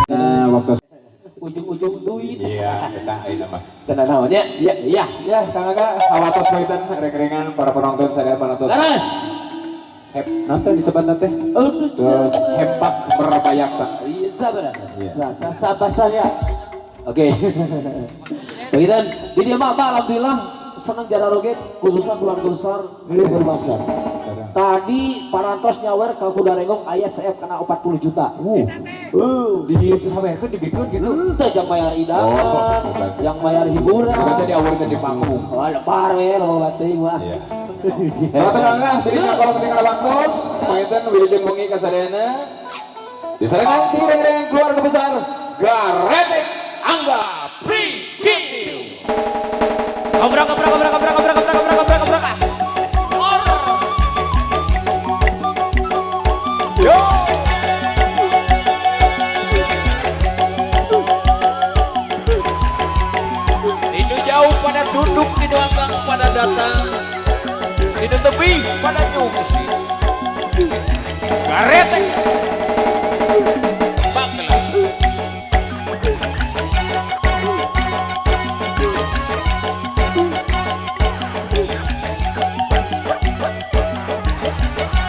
Nah, waktu Ujung-ujung duit. Iya, eta ayeuna mah. Tenang naon ya? Iya, iya. Ya, Kang Aga, awatos panginten reng-rengan para penonton sadaya penonton. Leres. Hep, nonton disebat teh. Aduh, Terus hempak merbayaksa. Iya, sabar. Iya. Nah, sabar saja. Oke. Begitu. Di dia mah Pak, alhamdulillah senang jara roget khususnya keluarga besar berbangsa. Tadi parantos nyawer ka kuda renggong aya CF kena 40 juta. Di sawerkeun dibikeun gitu. Teu jang bayar idaman, Oh, bukan. yang bayar hiburan. Bukan di awalnya di panggung. Oh, lebar we loba teuing mah. Iya. Selamat Kang Aga, jadi kalau ketinggalan waktos, panginten wilujeng wengi kasadayana. Disarengan ti reng-rengan keluarga besar Garetek Angga Prigini. Obrak obrak obrak obrak obrak obrak obrak obrak obrak. Sor. Yo. Rindu jauh pada sunduk, rindu angkang pada datang, rindu tepi pada nyungsi. Garetek. Bangla.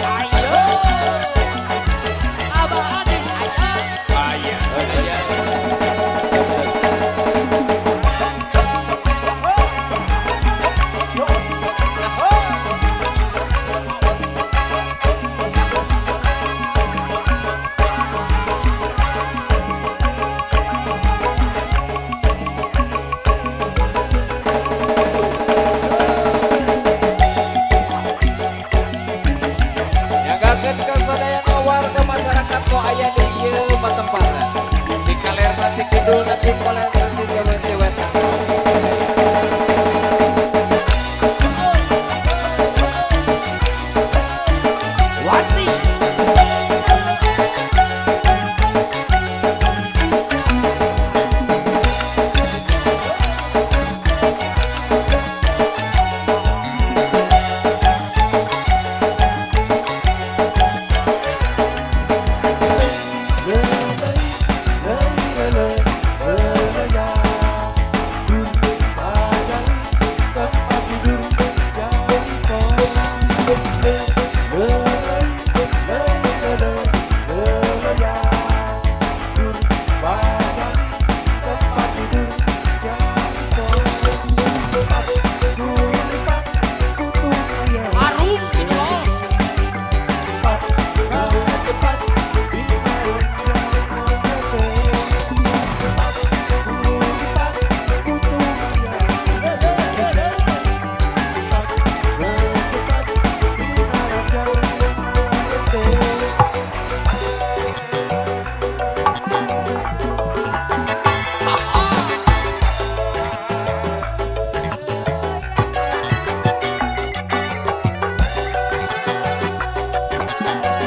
Ayo. Abah Adis ayah. Ayah. Ayah. Nyanggakeun ka sadayana warga masyarakat nu aya di ieu patempatan. Di kalerna ti kidulna ti kolerna ti ti wetan. Wasi. Harum gitu loh.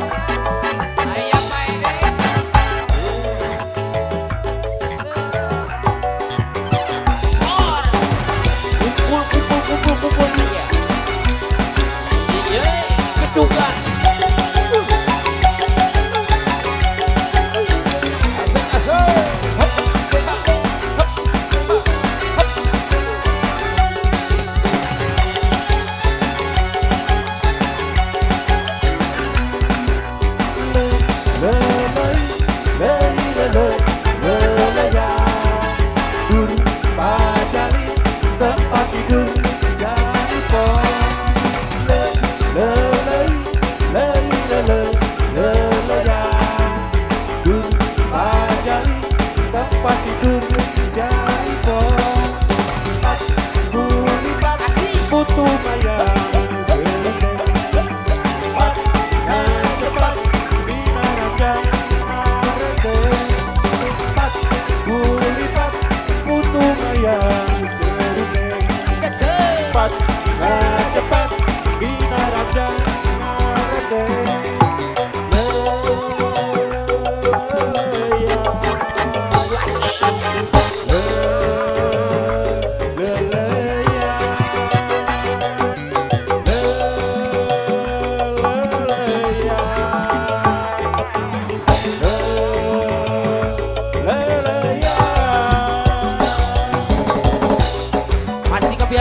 Ayah main deh. Sor. Kumpul kumpul kumpul kumpul iya. Iya, kedugan. Asik asik. Hop, hop, hop, hop. Asik.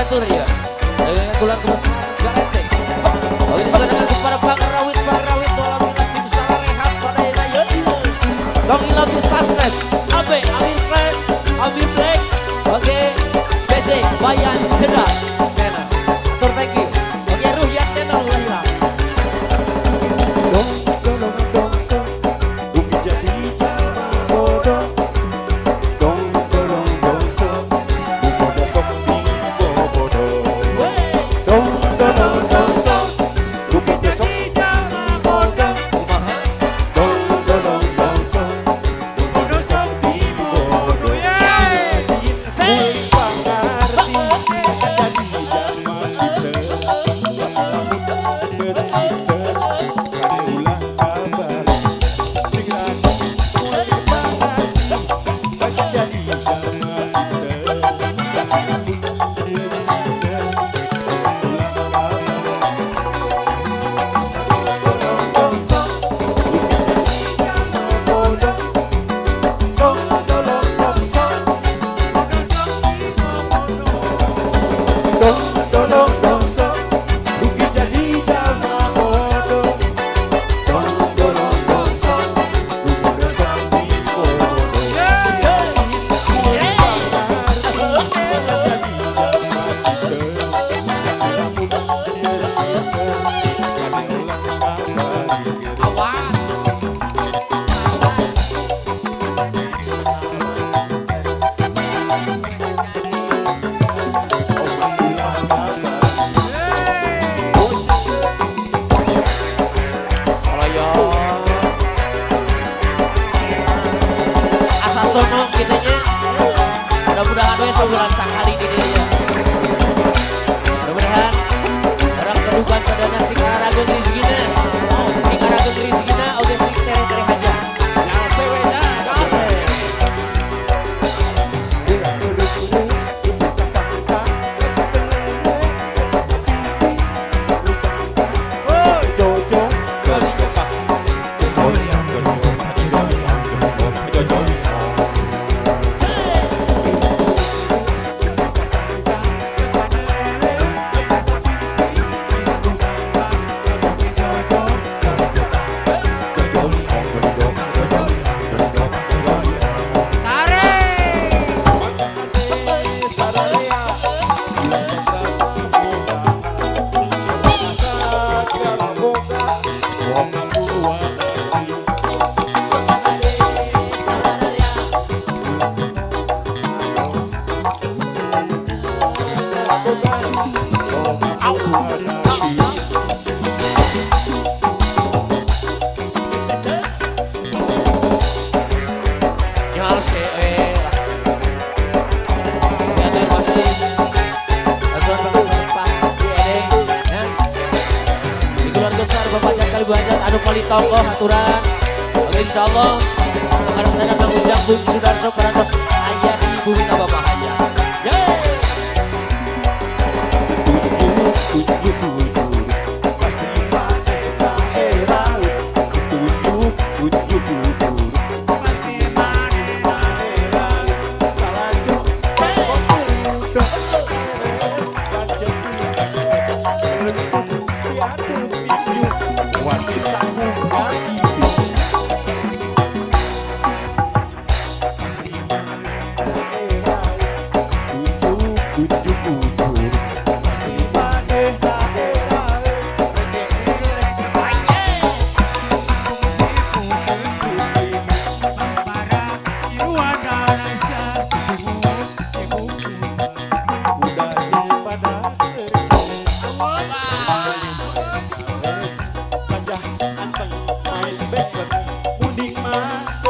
diatur ya. Keluarga besar Garetek. Oh ini saudara kepada pangrawit dalam sim sarehat sadayana yo. Tong lagu subscribe. Abe Amir Black, Amir Black. Oke, BJ Bayan Jeddah Channel. Atur thank you. Oke, Ruhyan Channel ulah hilang. Dong dong dong so, rugi jadi jalma bodoh. Dong dong dong so, bodoh sok bodoh. Dong dong dong so, rugi jadi jalma bodoh. Dong dong dong so, bodoh sok bodoh. Sono kitanya mudah-mudahan we sebulan sakali di dieu. Mudah-mudahan orang kedukan sadayana sing ngarageun rezekina. Sing ngarageun rezekina oge sing tere-tere aja. Tokoh aturan. Oke insyaallah pengarsa Kang Ujang Bung Sudarso parantos aya di bumi Bapak Haya. Yeay.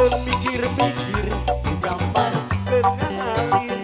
Mikir-mikir gambar keur ngalir.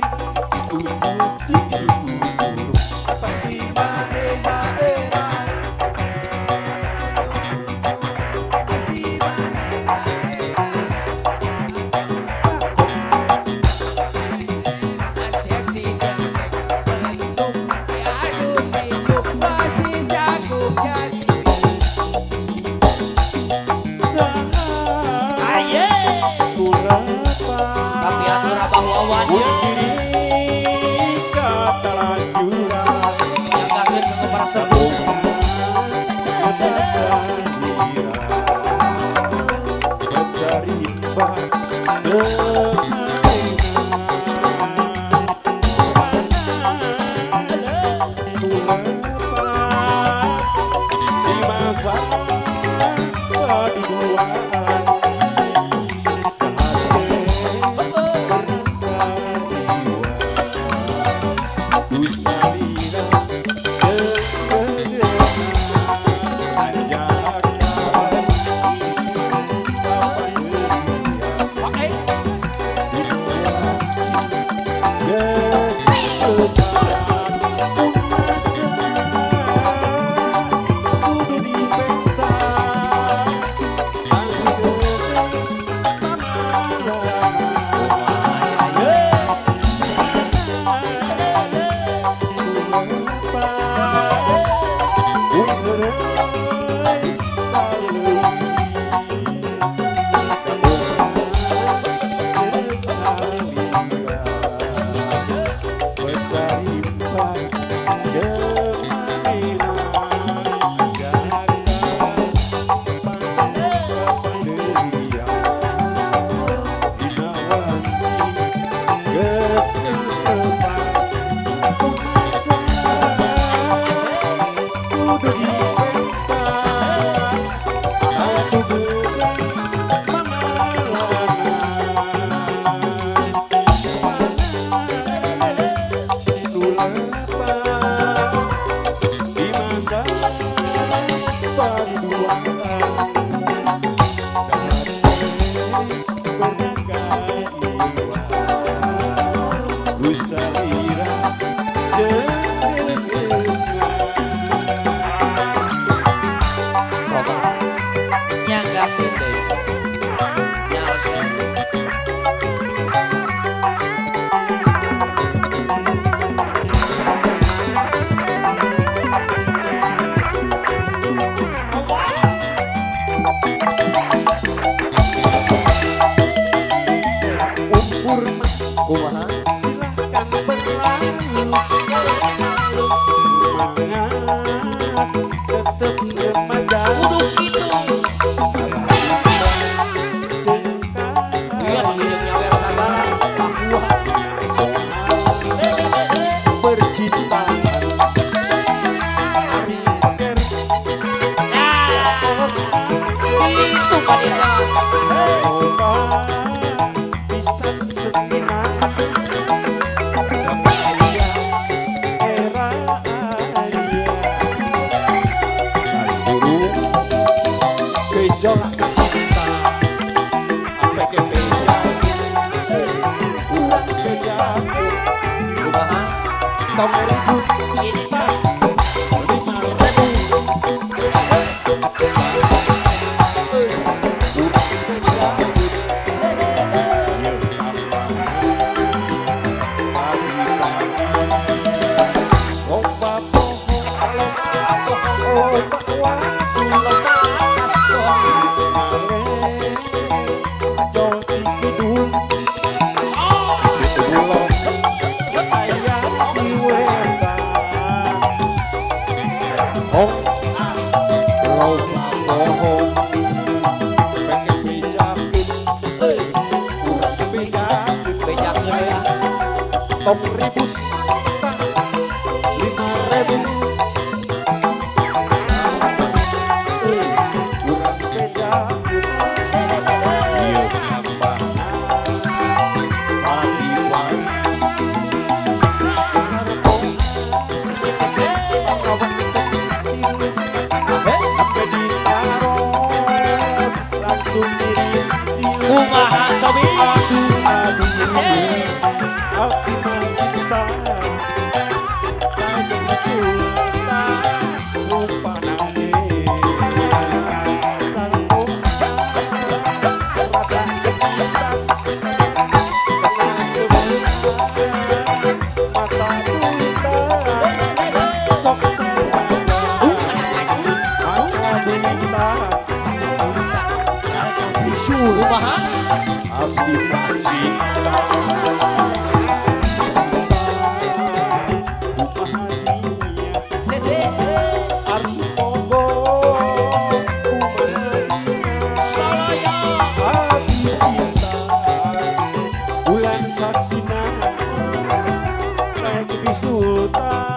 Sultan.